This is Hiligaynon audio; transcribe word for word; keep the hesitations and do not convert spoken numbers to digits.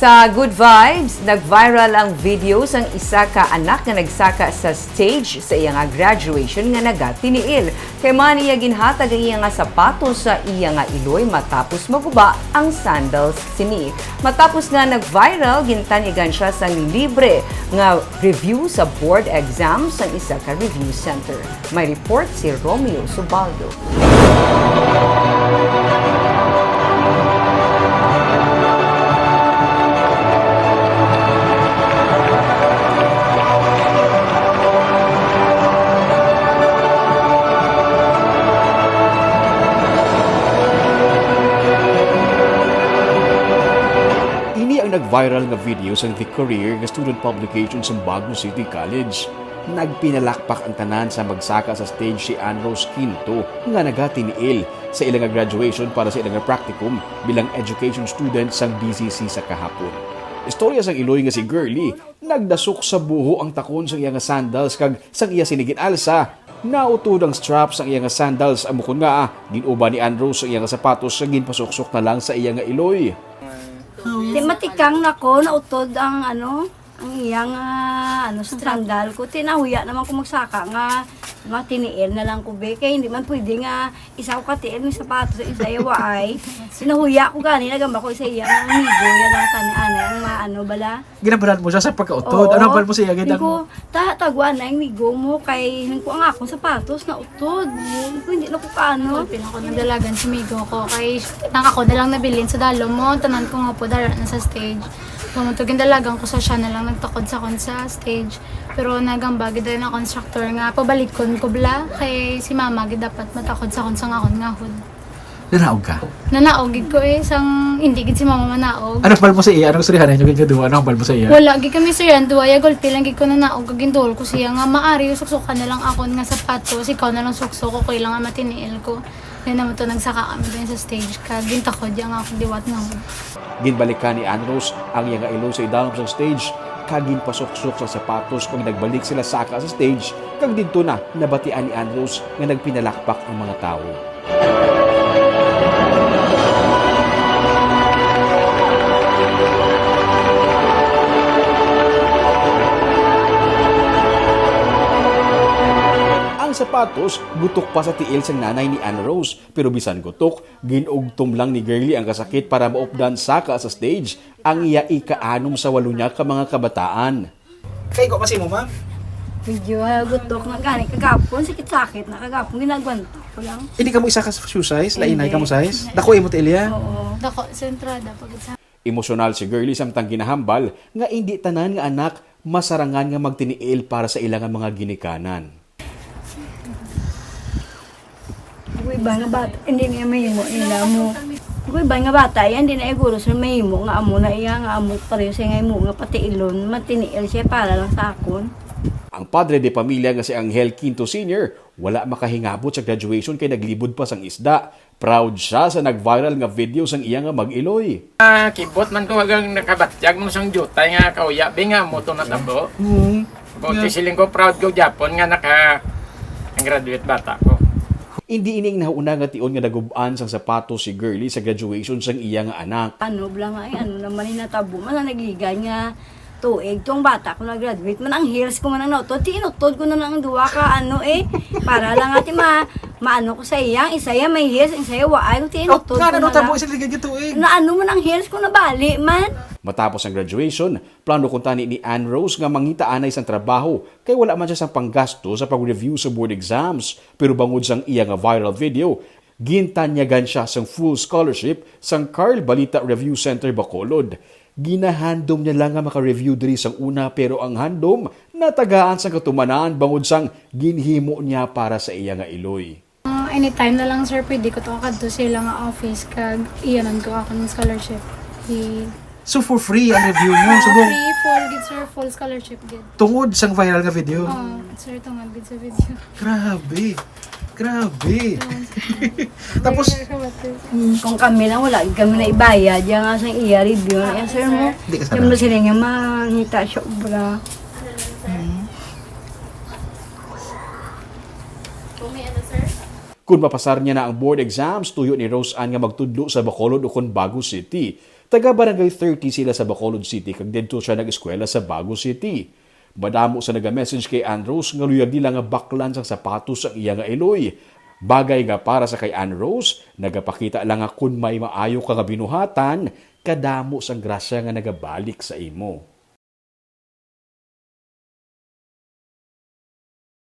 Sa Good Vibes, nag-viral ang video sang isa ka anak nga nagsaka sa stage sa iya nga graduation nga nagatiniil. Kay man iya ginhatag ang iya nga sapatos sa iya nga iloy matapos maguba ang sandals sini. Matapos nga nag-viral, gintanyagan siya sang libre nga review sa board exam sang isa ka review center. May report si Romeo Subaldo. Ini ang nag-viral nga video sang The Career nga student publication sa Bago City College. Nagpinalakpak ang tanan sa magsaka sa stage si Ann Rose Quinto nga nagatiniil sa ila nga graduation para sa ila nga practicum bilang education student sang B C C sa kahapon. Istorya sang iloy nga si Girly, nagdasok sa buho ang takon sang iya nga sandals kag sang iya sini gin-alsa, nautod ang strap sang iya nga sandals, amo kon ngaa gin-uban ni Ann Rose ang iya nga sapatos nga ginpasuksok na lang sa iya nga iloy. Ti matikang na ko, nautod ang ano, ang iya nga, ano, sa sandal ko. Ti nahuya naman ko magsaka nga matiniil na lang ko, be. Kay hindi man pwede nga isa ko katiil ng sapatos, isa iya waay. Ti nahuya ko gani, nagamba ko sa iya nga amigo, iya lang tani, anay, ang maano bala. Ginabaran mo siya sa pagkautod? Oo. Ano hambal mo sa iya? Hindi ko, ta, taguan na ang amigo mo, kay hindi ko ang akong sapatos na utod. Hindi ko, hindi na ko kaano. Pin ako nagdalagan si migo ko, kay nang ako na lang nabilin sa dalo mo, tanan ko nga po dara na sa stage. Pamutog yung dalagan ko sa siya na lang nagtakod sa kon sa stage. Pero nagamba gid na constructor nga pabalikon ko bla, kay si mama gid dapat matakod sa kon sa nga akon nga hood. Nanaog ka? Nanaog gid ko eh, sang hindi gid si mama manaog. Ano hambal mo sa iya? Anong istoryahan ninyo gid nga duha? Ano hambal mo sa iya? Wala gid kami istoryahan duha, ya gulpi lang gid ko nanaog, kag ginduol ko siya nga maari usuksukan na lang akon nga sapatos, ikaw na lang suksok, okay lang nga matiniil ko. Yan naman to, nagsaka kami din sa stage, kag gintakod ya nga akong liwat nga hood. Ginbalikan ni Ann Rose ang iya nga iloy sa idalom sang stage, kag ginpasuksok sa sapatos, kag nagbalik sila saka sa stage, kag didto na nabatian ni Ann Rose nga nagpinalakpak ang mga tawo. Ang sapatos gutok pa sa tiil sang nanay ni Ann Rose, pero bisan gutok, gin-ugtom lang ni Girly ang kasakit para maupdan saka sa stage ang iya ikaanom sa walo niya ka mga kabataan. Kay ko pa si mo, ma'am? Medyo, ah, gutok na gani kagapon, sakit-sakit na kagapon, ginagwanta ko lang. Hindi ka mo isa ka shoe size? Lainay ka mo size? Dako imo tiil ya? Oo. Dako sa entrada, pag sa Emosyonal si Girly samtang ginahambal nga indi tanan nga anak masarangan nga magtiniil para sa ila nga mga ginikanan. Ako iba nga bata, hindi niya mahimo nila mo. Ako iba nga bata, yan, di na iguro sa mahimo nga amo na iya, nga amo pareho siya nga imo nga patiilon, matiniil siya para lang sa akon. Ang padre de pamilya nga si Angel Quinto Senior wala makahingabot sa graduation kay naglibod pa sang isda. Proud siya sa nag-viral nga video sang iya nga mag-iloy. Ah, kibot man ko, agang nakabatyag mo sang jutay nga kauya, be, nga mo to natabo. Mm. Buti siling ko, proud ko gyapon nga naka-graduate bata ko. Indi ini ang nahauna nga tion nga nagub-an sang sapatos si Girly sa graduation sang iya nga anak. Ano bala nga, ay, ano naman ni natabo man ang nagigan nga tuig tong bata ko nag-graduate man, ang heels ko man ang nautod, ti inutod ko na lang ang duwa ka, ano, eh, para lang ati ma, maano ko sa iya, ang isaya may heels, ang isaya waay, ti inutod ko na lang. Nga, ano, tabo, isa ligid ito, eh. Na ano man ang heels ko, nabali man. Matapos ang graduation, plano kuntani ni Ann Rose nga mangita anay sang trabaho kay wala man siya sang panggasto sa pag-review sa board exams. Pero bangod sang iya nga viral video, gintanyagan siya sang full scholarship sang Carl Balita Review Center, Bacolod. Ginahandom niya lang nga maka-review diri sang una, pero ang handom natagaan sang katumanan bangod sang ginhimo niya para sa iya nga iloy. Ah, anytime na lang, sir, pwede ko to kadto sa ila nga office kag iyanan ko akon scholarship. I- So, for free ang review mo? Ah, subong free, full gid, sir, full scholarship gid. Tungod sang viral nga video? Oh, sir, tungod gid sa video. Grabe. Grabe. Tapos, mm, kung kami lang, wala kami na ibayad. Yan nga sa iya review na yan, sir, mo. Di ka sa kami sila nga mangita siya obra. Mm. Kung may ano, sir? Kung mapasar niya na ang board exams, tuyo ni Rose Ann nga magtudlo sa Bacolod ukon Bago City. Taga Barangay thirty sila sa Bacolod City kag didto siya nag-eskwela sa Bago City. Madamo sa naga-message kay Ann Rose nga luyag nila nga baklan sang sapatos ang iya nga iloy, bagay nga para sa kay Ann Rose nagapakita lang nga kon may maayo ka nga binuhatan, kadamo sang grasya nga nagabalik sa imo.